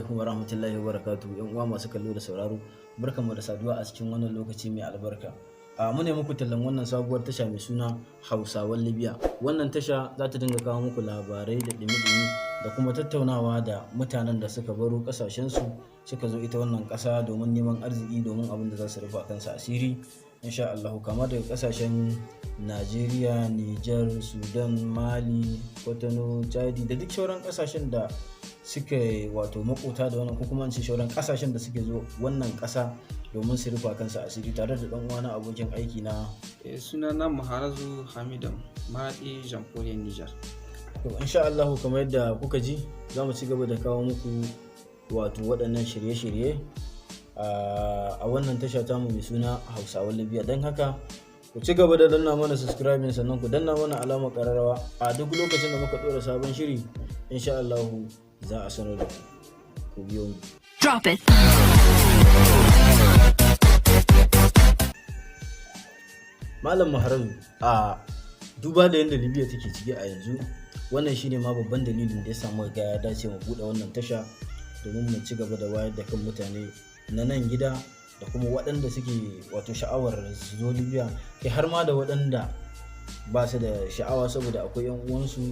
Alaikum warahmatullahi wabarakatuh, yan uwa masu kallo da sauraro, barkanmu da saduwa a cikin wannan lokaci mai albarka. A mune muku tallan wannan sabuwar tasha mai suna Hausawan Libya. Wannan tasha za ta dinga kawo muku labarai da ɗumi-ɗumi da kuma tattaunawa da mutanen da suka baro ƙasashensu suka zo ita wannan ƙasa domin neman arziki, domin abin da za su rufa kansu asiri insha Allah, kama daga ƙasashen Najeriya, Niger, Sudan, Mali, Kwatano, Chadi da duk sauran ƙasashen da suke wato makota da wannan, ko kuma in ce sauran ƙasashen da suke zo wannan ƙasa domin su rufa kansu asiri, tare da ɗan uwana, abokin aiki na. Sunana Maharazu Hamidan, Maraɗi, Jamhuriyar Nijar. To, insha Allah, kamar yadda kuka ji, za mu ci gaba da kawo muku wato waɗannan shirye-shirye a wannan tasha tamu mai suna Hausawan Libya. Don haka ku ci gaba da danna mana subscribing, sannan ku danna mana alamar ƙararrawa. A duk lokacin da muka ɗora sabon shiri, insha Allah za a sanar da ku. Ku biyo mu. Drop it. Malam Maharazu, a duba da yadda Libya take ciki a yanzu, wannan shine ma babban dalilin da ya samu ga ya dace mu buɗe wannan tasha domin mu ci gaba da wayar da kan mutane na nan gida da kuma waɗanda suke wato sha'awar su zo Libya, kai har ma da waɗanda ba su da sha'awa, saboda akwai 'yan uwansu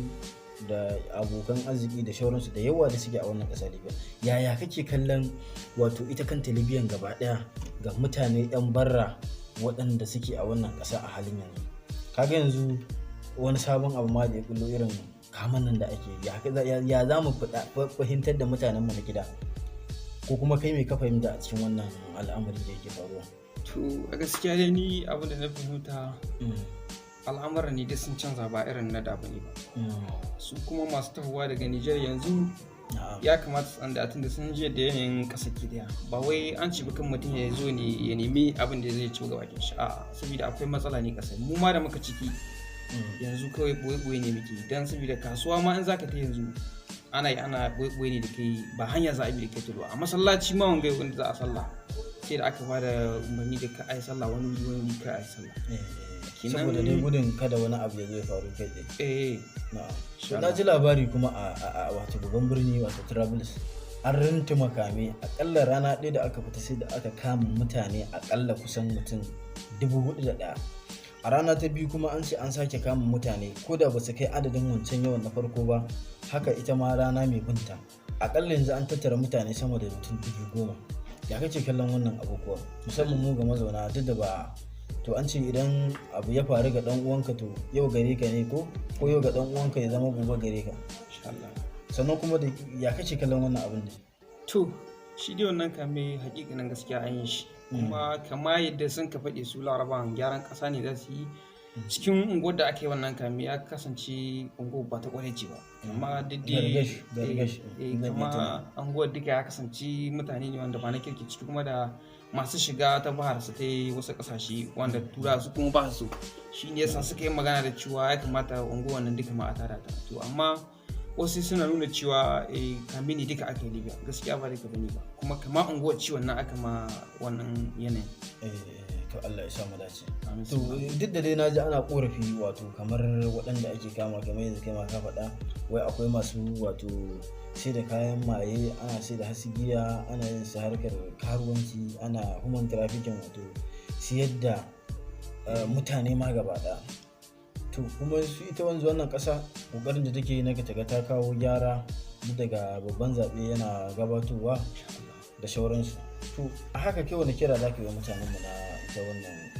da abokan arziki da shauransu da yawa da suke a wannan ƙasa Libya. Yaya kake kallon wato ita kanta Libyan gaba ɗaya ga mutane 'yan barra waɗanda suke a wannan ƙasa a halin yanzu? Kaga yanzu wani sabon abu ma da ya bullo, irin kaman nan da ake yi, ya za mu fahimtar da mutanen mu na gida, ko kuma kai me ka fahimta a cikin wannan al'amari da yake faruwa? To, a gaskiya dai ni abin da na fahimta, al'amuran ne dai sun canza, ba irin na da bane ba. Su kuma masu tahowa daga Nijar yanzu ya kamata su san da tunda sun je da yanayin ƙasa ke daya, ba wai an ci kan mutum ya zo ne ya nemi abin da zai ci gaba bakin shi, a'a, saboda akwai matsala ne ƙasar mu ma da muka ciki yanzu. Kawai boye-boye ne muke, dan saboda kasuwa ma in zaka ta yanzu ana yi ana boye-boye ne da kai, ba hanya za a bi da kai tudu. A masallaci ma wanga wanda za a sallah, sai da aka bada umarni da ka ai sallah wani wuri, wani wuri ka ai sallah. Saboda dai gudun kada wani abu ya zo ya faru kai tsaye. Eh. Na'am. Insha Na ji labari kuma a wato babban birni, wato Trablus, an rinta makame akalla rana ɗaya da aka fita sai da aka kama mutane akalla kusan mutum 4,001. A rana ta biyu kuma an ce an sake kama mutane, ko da ba su kai adadin wancan yawan na farko ba. Haka ita ma rana mai binta, akalla yanzu an tattara mutane sama da mutum 10,000. Ya kake kallon wannan abu kuwa, musamman mu ga mazauna, duk da ba to an ce idan abu ya faru ga dan uwanka to yau gare ka ne, ko yau ga dan uwanka ya zama gobe gare ka? Insha Allah. Sannan kuma da ya kake kallon wannan abin ne? To, shi dai wannan kame, hakikanin gaskiya an yi shi. Kuma kama yadda sun ka faɗi, su Larabawan gyaran ƙasa ne za su yi. Cikin unguwar da aka yi wannan kame ya kasance unguwar ba ta ƙwarai ce ba. Amma duk dai Gargash, gargash, zan iya kama tuna. unguwar duka ya kasance mutane ne wanda ba na kirki ciki, kuma da masu shiga ta bahar su ta yi wasu ƙasashe wanda tura su kuma ba su. Shi ne yasa suka yi magana da cewa ya kamata unguwar nan duka ma a tada ta. To, amma wasu suna nuna cewa kame ne duka aka yi Libya. Gaskiya ba duka bane ba, kuma kama unguwar ciwon nan aka ma wannan yanayin. To, Allah ya sa mu dace. Amin. To, duk da dai na ji ana korafi, wato kamar waɗanda ake kama, kamar yanzu kai ma ka faɗa, wai akwai masu wato sai da kayan maye, ana sai da hasigiya, ana yin su harkar karuwanci, ana human trafficking, wato siyar da mutane ma gaba ɗaya. To, kuma su ita wanzu wannan ƙasa ƙoƙarin da take yi na ta ga ta kawo gyara, duk daga babban zaɓe yana gabatowa da shauransu. To, a haka kai wani kira za ka yi wa mutanenmu na ita wannan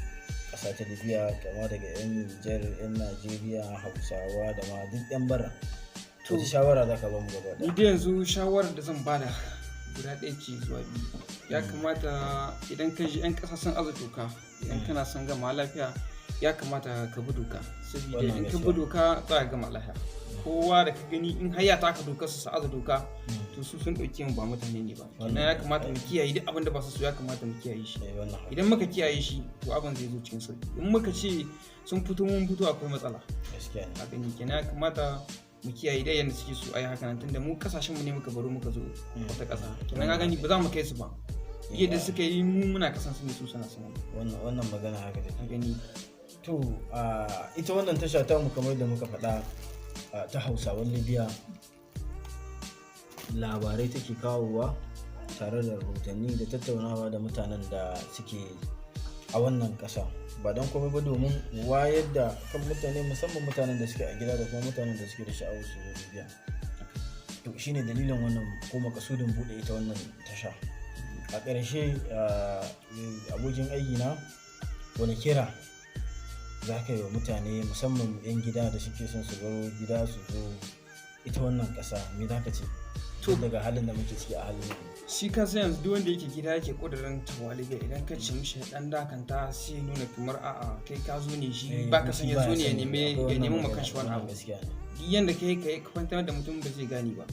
ƙasa ta Libya, kama daga 'yan Nijar, 'yan Najeriya, Hausawa da ma duk 'yan bara? To, wata shawara za ka ba mu gaba ni ɗaya? dai yanzu shawarar da zan bada guda ɗaya ce zuwa biyu. Ya kamata idan ka ji 'yan ƙasa sun aza doka, idan kana son gama lafiya, ya kamata ka bi doka, saboda Wannan in ka bi gaskiya. doka za ka gama lafiya. Kowa da ka gani in har ya taka dokar su, su aza doka, to su sun ɗauke mu ba mutane ne ba. Kenan ya kamata mu kiyaye duk abin da ba su so, ya kamata mu kiyaye shi. Wannan haka. Idan muka kiyaye shi, to abin zai zo cikin sauki. In muka ce sun fito mun fito, akwai matsala. Gaskiya ne. A gani, kenan ya kamata mu kiyaye dai yanda suke so ayi haka nan, tunda mu kasashen mu ne muka baro muka zo wata ƙasa. Kenan ka gani ba za mu kai su ba. Yadda suka yi, mu muna kasan su ne, su suna sama. Wannan magana haka take. Ka gani. To, ita wannan tasha ta mu, kamar da muka faɗa, ta Hausawan Libya. Labarai take kawowa tare da rahotanni da tattaunawa da mutanen da suke a wannan ƙasa. Ba don komai ba, domin wayar da kan mutane, musamman mutanen da suke a gida da kuma mutanen da suke da sha'awar su zo Libya. To, shine dalilin wannan ko makasudin buɗe ita wannan tasha. A ƙarshe, abokin aiki na, wani kira za ka yi wa mutane, musamman 'yan gida da suke son su baro gida su zo ita wannan ƙasa? Me za ka ce? To, daga halin da muke ciki a halin yanzu. Shi ka san yanzu duk wanda yake gida yake kudirin tawa Libya, idan ka ce mishi dan dakanta, sai ya nuna kamar a'a, kai ka zo ne shi ba ka san ya zo ne ya neme ya nemi ma kanshi wani abu. Gaskiya ne. Duk yanda kai ka kwantar da mutum, ba zai gane ba,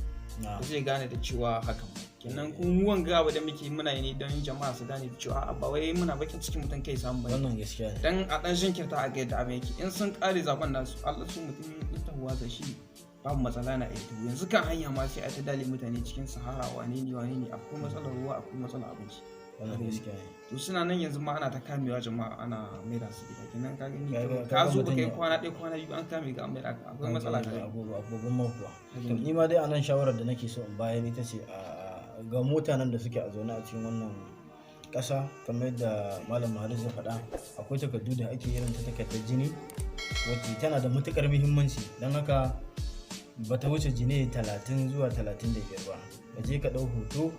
ba zai gane da cewa hakan ba. Kenan kuma mu wanga abu da muke muna yi ne don jama'a su gane da cewa a'a, ba wai muna bakin cikin mutum kai samu ba. Wannan gaskiya ne. Dan a dan jinkirta a ga yadda abin yake. In sun kare zaben nasu, Allah su mutum in tahuwa za shi, babu matsala na iya taho. Yanzu kan hanya ma sai a ta dale mutane cikin sahara, wane ne wane ne, akwai matsalar ruwa, akwai matsalar abinci. Wannan gaskiya ne. To, suna nan yanzu ma ana ta kamewa jama'a, ana maida su gida. Kenan ka gani, Kaga ka zo ba mutum kai ya kwana ɗaya, kwana biyu, an kame ka, an maida ka, akwai matsala ka gani. Babban makuwa. To, ni ma dai a nan shawarar da nake so in bayar ita ce a ga mutanen da suke a zaune a cikin wannan ƙasa, kamar yadda Malam Maharis ya faɗa, akwai takardu da ake irin ta takardar jini, wacce tana da matuƙar muhimmanci. Don haka ba ta wuce jini 30 zuwa 35 ba. Ka je ka ɗau hoto.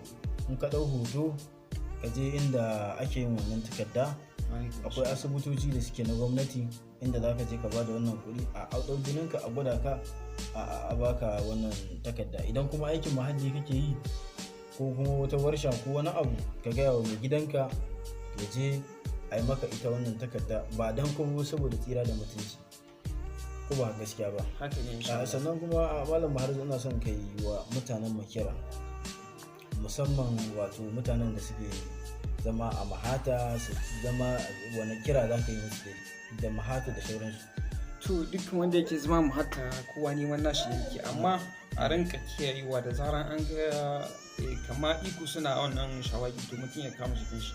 In ka ɗau hoto, ka je inda ake yin wannan takarda. Akwai asibitoci da suke na gwamnati inda za ka je ka ba da wannan kuɗi, a ɗau jininka, a gwada ka, a baka wannan takarda. Idan kuma aikin muhalli kake yi ko kuma wata warsha ko wani abu, ka gaya wa mai gidanka ya je a yi maka ita wannan takarda, ba don kuma saboda tsira da mutunci, ko ba gaskiya ba? Haka ne, insha Allah. Sannan kuma a Malam Maharz, ina son ka yi wa mutanen mu kira, musamman wato mutanen da suke zama a Mahata, su zama, wani kira za ka yi musu dai da Mahata da sauransu? To, dukkan wanda yake zama mu haka, kowa neman nashi ne yake, amma a rinka kiyayewa. Da zaran an ga kama iko suna wannan shawagi, to mutum ya kama jikin shi,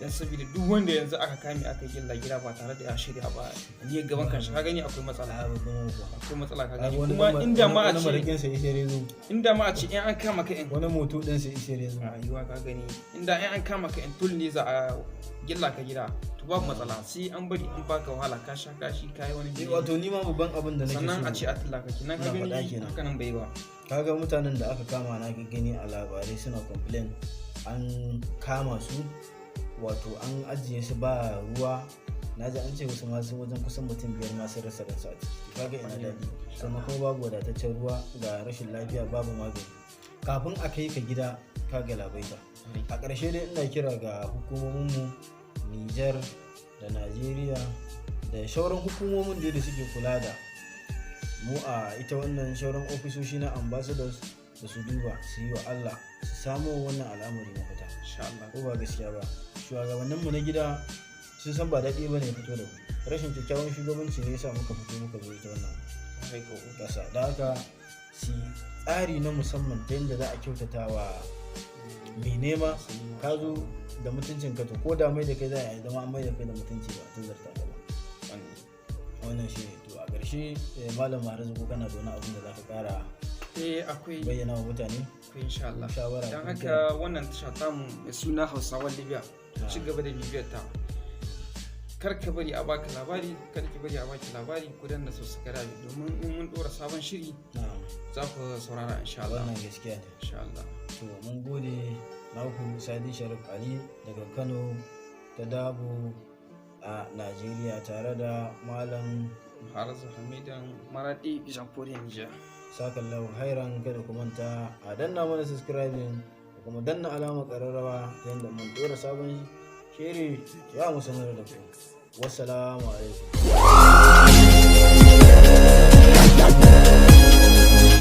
dan saboda duk wanda yanzu aka kame aka gilla gida ba tare da ya shirya ba, ni gaban kanshi, ka gani akwai matsala. A babban kuwa. Akwai matsala, ka Kaga gani. wani Kuma inda ma a wani ce marikin sa ishe rezo. Inda ma a ce in an kama ka in Wani moto din sa ishe rezo. Rayuwa, ka gani, inda in an kama ka in tul ne za a gilla ka gida, to babu matsala, sai an bari an baka wahala, ka sha kashi, ka yi wani Eh, wato ni ma babban abin da nake sannan so a ce a tilla ka kenan, ka ina faɗa gani, kenan. Haka nan bai ba. Kaga mutanen da aka kama, na gani a labarai suna complain, an kama su, wato an ajiye su ba ruwa. Na ji an ce wasu masu wajen kusan mutum biyar ma sun rasa ransu a ciki. To, kaga ina daɗi? Sannan kuma babu wadataccen ruwa, ga rashin lafiya, babu magani. Kafin a kai ka gida ka galabaita. A ƙarshe dai ina kira ga hukumominmu Nijar da Najeriya da sauran hukumomin da suke kula da mu a ita wannan sauran ofisoshi na ambassadors, da su duba, su yi wa Allah, su samo wannan al'amari mafita. Insha Allah. Ko ba gaskiya ba, shugabanninmu na gida sun san ba daɗi ba ne fito da ku. Rashin kyakkyawan shugabanci ne yasa muka fito muka zo ita wannan ƙasa. Da haka su tsari na musamman ta yadda za a kyautata wa mai nema. Ka zo da mutuncin ka, to ko da mai da kai za a yi zama an mai da kai da mutunci, ba tun zarta ka ba. Wannan shi ne. To, a ƙarshe, Malam Maharazu, ko kana da wani abin da za ka ƙara Eh, akwai. bayyana wa mutane? Akwai, insha Allah. Shawara Don ko haka wannan tasha tamu mai suna Hausawan Libya, ci gaba da bibiyar ta. Kar ka bari a baka labari, kar ki bari a baki labari. Ku danna subscribe domin in mun dora sabon shiri za ku saurara, insha Allah. Wannan gaskiya ne. Insha Allah. To, mun gode. Naku Sadi Sharif Ali daga Kano ta Dabo a Najeriya, tare da Malam Harazu Hamidan, Maradi, Jamhuriyar Nijar. Sakallahu hairan. Kada ku manta a danna mana subscribing da kuma danna alamar ƙararrawa ta yadda mun ɗora sabon shiri ya mu sanar da ku. Wassalamu alaikum.